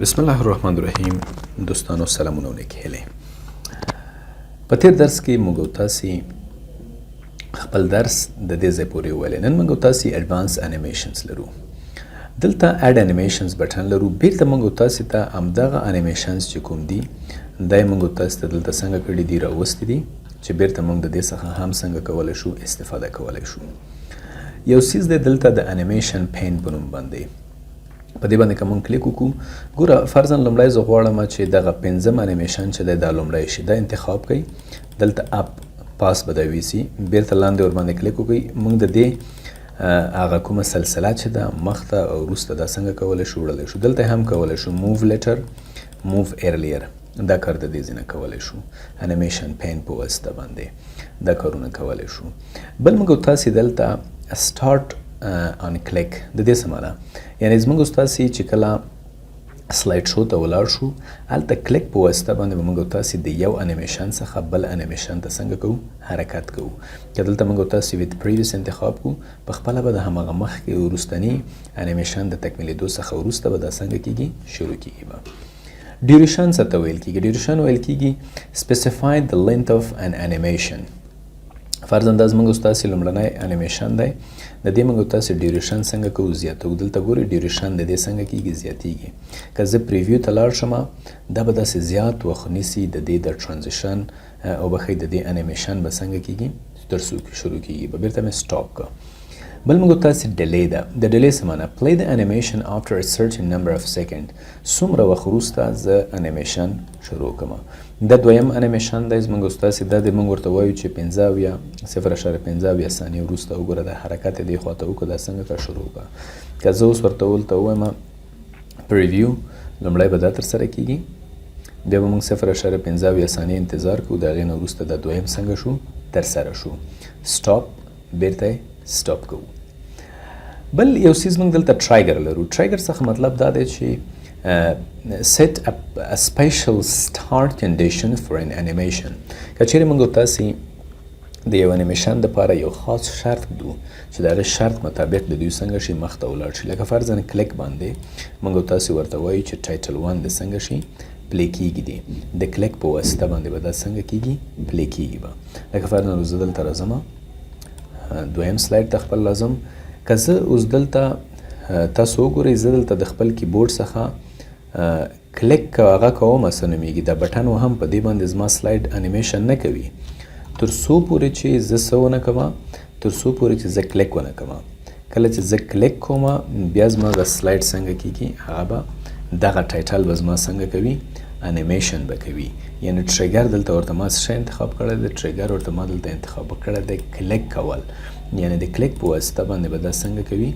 بسم الله الرحمن الرحیم. دوستانو، سلامونه او نیکې هیلې. په تیر درس کې موږ تاسو خپل درس د دې ځای پورې وویل. نن موږ تاسو advance animations لرو. دلته add animations button لرو. بیرته موږ تاسو ته همدغه animations چې کوم دي، دا موږ تاسو ته دلته څنګه کړي دي، راوستي دي، چې بیرته موږ د دې څخه هم څنګه کولی شو، استفاده کولی شو. یو څیز دی دلته د animation pane په نوم باندې. په دې باندې که مونږ کلیک وکړو، ګوره، فرضاً لومړی زه غواړم چې دغه پنځم انیمیشن چې دی، دا لومړی شي. دا انتخاب کړئ، دلته up پاس به دا ویسي، بیرته لاندې ورباندې کلیک وکړئ. مونږ د دې هغه کومه سلسله چې ده، مخته او وروسته، دا څنګه کولی شو، وړلی شو. دلته هم کولی شو move later، move earlier. دا کار د دې ځای نه کولی شو، animation pane په واسطه باندې دا کارونه کولی شو. بل موږ تاسې دلته start on click. د دې څه معنا؟ یعنی زموږ تاسې چې کله slide show ته ولاړ شو، هلته کلیک په واسطه باندې به موږ تاسې د یو انیمیشن څخه بل انیمیشن ته څنګه کوو، حرکت کوو. که دلته موږ تاسې with previous انتخاب کوو، په خپله به د هماغه مخکې وروستني انیمیشن د تکمیلېدو څخه وروسته به دا څنګه کیږي، شروع کیږي به. duration څه ته ویل کیږي؟ duration ویل کیږي specify the length of an animation. فرضاً دا زموږ ستاسې لومړنی انیمیشن دی. د دې موږ تاسې duration څنګه کوو، زیاتو. دلته ګورئ، duration د دې څنګه کیږي، زیاتیږي. که زه preview ته لاړ شم، دا به داسې زیات وخت نیسي د دې د transition او بخښئ، د دې انیمیشن به څنګه کیږي، تر څو شروع کیږي به. بیرته مې stop که. بل موږ تاسې delay ده. د delay څه معنا؟ play the animation after a certain number of second. څومره وخت وروسته زه انیمیشن شروع کوم. دا دویم انیمیشن دی زموږ ستاسې. دا د موږ ورته وایو چې 75، 0.75 ثانیې وروسته وګوره، د حرکت دې خواته وکړه، دا څنګه که شروع کړه. که زه اوس ورته ولته ووایم preview، لومړی به دا ترسره کیږي، بیا به موږ 0.75 ثانیې انتظار کوو، د هغې نه وروسته دا دویم څنګه شو، ترسره شو. stop، بیرته stop کوو. بل یو څیز موږ دلته trigger لرو. trigger څخه مطلب دا دی چې set a special start condition for an animation. که چیرې موږ تاسې د یو انیمیشن دپاره یو خاص شرط ږدو چې د هغې شرط مطابق د دوی څنګه شي، مخته ولاړ شي. لکه فرضاً کلیک باندې موږ تاسې ورته وایو چې title 1 د څنګه شي، play کیږي دی. د کلیک په واسطه باندې به دا څنګه کیږي، play کیږي به. لکه فرضاً زه دلته راځم، دویم slide ته خپل راځم. که زه اوس دلته تاسو وګورئ، زه دلته د خپل کیبورډ څخه کلیک هغه کوم، څه نومیږي، دا button وهم، په دې باندې زما slide انیمیشن نه کوي تر څو پورې چې زه څه ونه کوم، تر څو پورې چې زه کلیک ونه کوم. کله چې زه کلیک کوم، بیا زما د slide څنګه کیږي، هغه به دغه title به زما څنګه کوي، انیمیشن به کوي. یعنی trigger دلته ورته ما څه انتخاب کړی دی؟ trigger ورته ما دلته انتخاب کړی دی کلیک کول. یعنی د کلیک په واسطه باندې به دا څنګه کوي،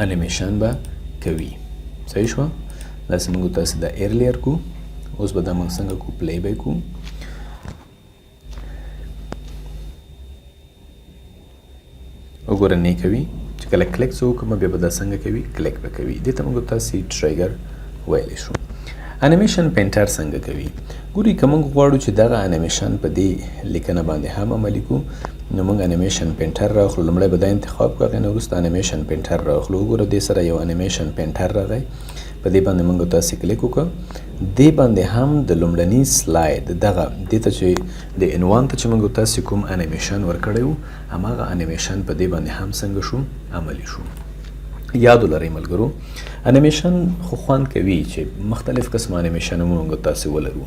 انیمیشن به کوي. صحیح شوه؟ داسې موږ تاسې دا earlier کو. اوس به دا موږ څنګه کو، play به کو. وګوره، نه کوي. چې کله کلیک زه وکړم، بیا به دا څنګه کوي، کلیک به کوي. دې ته موږ تاسې trigger ویلی شو. animation painter څنګه کوي؟ ګوري، که موږ غواړو چې دغه انیمیشن په دې لیکنه باندې هم عملي کو، نو موږ animation painter راخلو. لومړی به دا انتخاب کړو، هغې نه وروسته animation painter راخلو. وګوره، دې سره یو animation painter راغی. په دې باندې موږ تاسې کلیک وکړو. دې باندې هم د لومړني slide دغه دې ته چې د عنوان ته چې موږ تاسې کوم انیمیشن ورکړی و، هماغه انیمیشن په دې باندې هم څنګه شو، عملي شو. یاد ولرئ ملګرو، انیمیشن خو خوند کوي چې مختلف قسم انیمیشن موږ تاسې ولرو،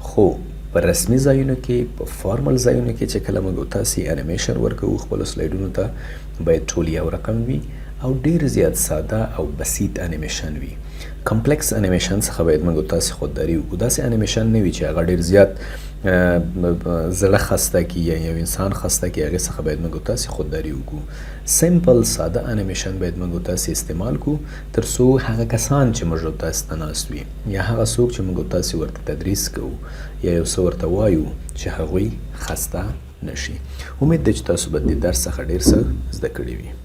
خو په رسمي ځایونو کې، په formal ځایونو کې چې کله موږ تاسې انیمیشن ورکوو خپلو سلایډونو ته، باید ټول یو رقم وي او ډیر زیات ساده او بسیط انیمیشن وي. complex انیمیشن څخه باید موږ تاسې خودداري وکړو. داسې انیمیشن نه وي چې هغه ډیر زیات زړه خسته کړي یا یو انسان خسته کړي. هغې څخه باید موږ تاسې خودداري وکړو. simple، ساده انیمیشن باید موږ تاسې استعمال کړو، تر څو هغه کسان چې موږ تاسې ته ناست وي یا هغه څوک چې موږ تاسې ورته تدریس کوو یا یو څه ورته وایو، چې هغوی خسته نشي. امید دی چې تاسو به د دې درس څخه ډیر څه زده کړي وي.